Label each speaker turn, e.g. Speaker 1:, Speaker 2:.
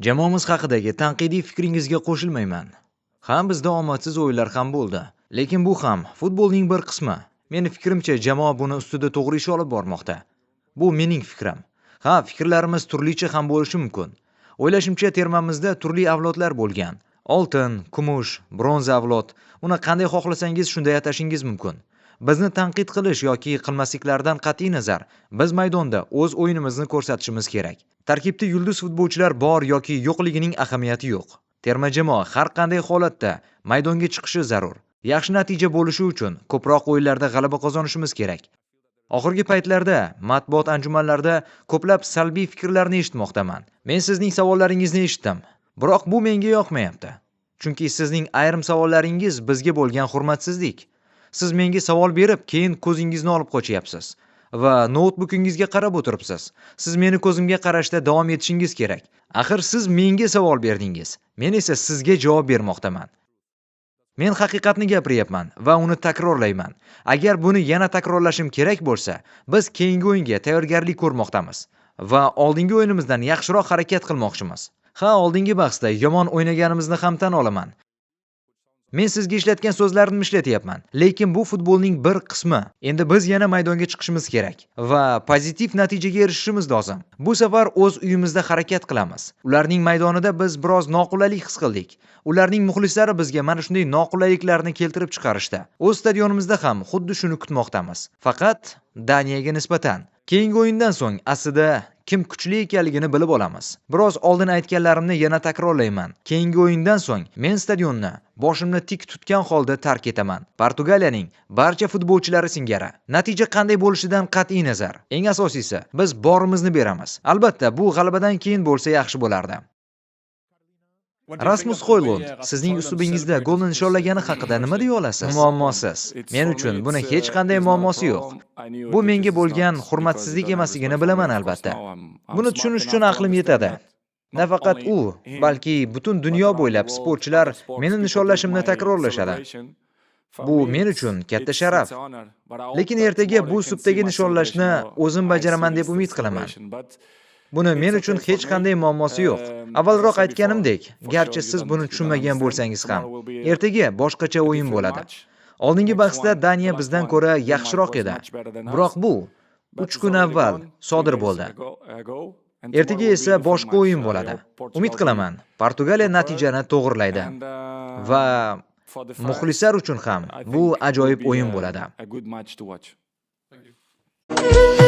Speaker 1: Jamoamiz haqidagi tanqidiy fikringizga qo'shilmayman. Ha, bizda omadsiz o'yinlar ham bo'ldi. Lekin bu ham futbolning bir qismi. Meni fikrimcha, jamoa buni ustida to'g'ri ish olib bormoqda. Bu mening fikrim. Ha, fikrlarimiz turlicha ham bo'lishi mumkin. O'ylashimcha, termamizda turli avlodlar bo'lgan. Oltin, kumush, bronza avlod. Uni qanday xohlasangiz shunday atashingiz mumkin. Bizni tanqid qilish yoki qilmasliklaridan qat'iy nazar, biz maydonda o'z o'yinimizni ko'rsatishimiz kerak. Tarkibda yulduz futbolchilar bor yoki yo'qligining ahamiyati yo'q. Terma jamoa har qanday holatda maydonga chiqishi zarur. Yaxshi natija bo'lishi uchun ko'proq o'yinlarda g'alaba qozonishimiz kerak. Oxirgi paytlarda matbuot anjumanlarida ko'plab salbiy fikrlarni eshitmoqdaman. Men sizning savollaringizni eshitdim. Biroq bu menga yoqmayapti. Chunki sizning ayrim savollaringiz bizga bo'lgan hurmatsizlik. Siz menga savol berib, keyin ko'zingizni olib qochyapsiz va noutbukingizga qarab o'tiribsiz. Siz meni ko'zimga qarashda davom etishingiz kerak. Axir siz menga savol berdingiz. Men esa sizga javob bermoqdaman. Men haqiqatni gapiryapman va uni takrorlayman. Agar buni yana takrorlashim kerak bo'lsa, biz keyingi o'yinga tayyorgarlik ko'rmoqdamiz va oldingi o'yinimizdan yaxshiroq harakat qilmoqchimiz. Ha, oldingi bahsda yomon o'ynaganimizni ham tan olaman. Men sizga ishlatgan so'zlarimni ishlatyapman, lekin bu futbolning bir qismi. Endi biz yana maydonga chiqishimiz kerak va pozitiv natijaga erishishimiz lozim. Bu safar o'z uyimizda harakat qilamiz. Ularning maydonida biz biroz noqulaylik his qildik. Ularning muxlislari bizga mana shunday noqulayliklarni keltirib chiqarishdi. O'z stadionimizda ham xuddi shuni kutmoqdamiz. Faqat Daniyaga nisbatan. Keyingi o'yindan so'ng aslida kim kuchli ekanligini bilib olamiz. Biroz oldin aytganlarimni yana takrorlayman. Keyingi o'yindan so'ng men stadionni boshimni tik tutgan holda tark etaman. Portugaliyaning barcha futbolchilari singari. Natija qanday bo'lishidan qat'iy nazar. Eng asosiysi, biz borimizni beramiz. Albatta, bu g'alabadan keyin bo'lsa yaxshi bo'lardi. Rasmus Hoylund sizning uslubingizda golni nishonlagani haqida nima deya olasiz? Muammosiz. Men uchun buni hech qanday muammosi yo'q. Bu menga bo'lgan hurmatsizlik emasligini bilaman, albatta. Buni tushunish uchun aqlim yetadi. Nafaqat u, balki butun dunyo bo'ylab sportchilar meni nishonlashimni takrorlashadi. Bu men uchun katta sharaf. Lekin ertaga bu uslubdagi nishonlashni o'zim bajaraman deb umid qilaman. Buni men uchun hech qanday muammosi yo'q. Avvalroq aytganimdek, garchi siz buni tushunmagan bo'lsangiz ham, ertaga boshqacha o'yin bo'ladi. Oldingi bahsda Daniya bizdan ko'ra yaxshiroq edi. Biroq bu 3 kun avval sodir bo'ldi. Ertaga esa boshqa o'yin bo'ladi. Umid qilaman, Portugaliya natijani to'g'rilaydi va muxlislar uchun ham bu ajoyib o'yin bo'ladi.
Speaker 2: Thank you.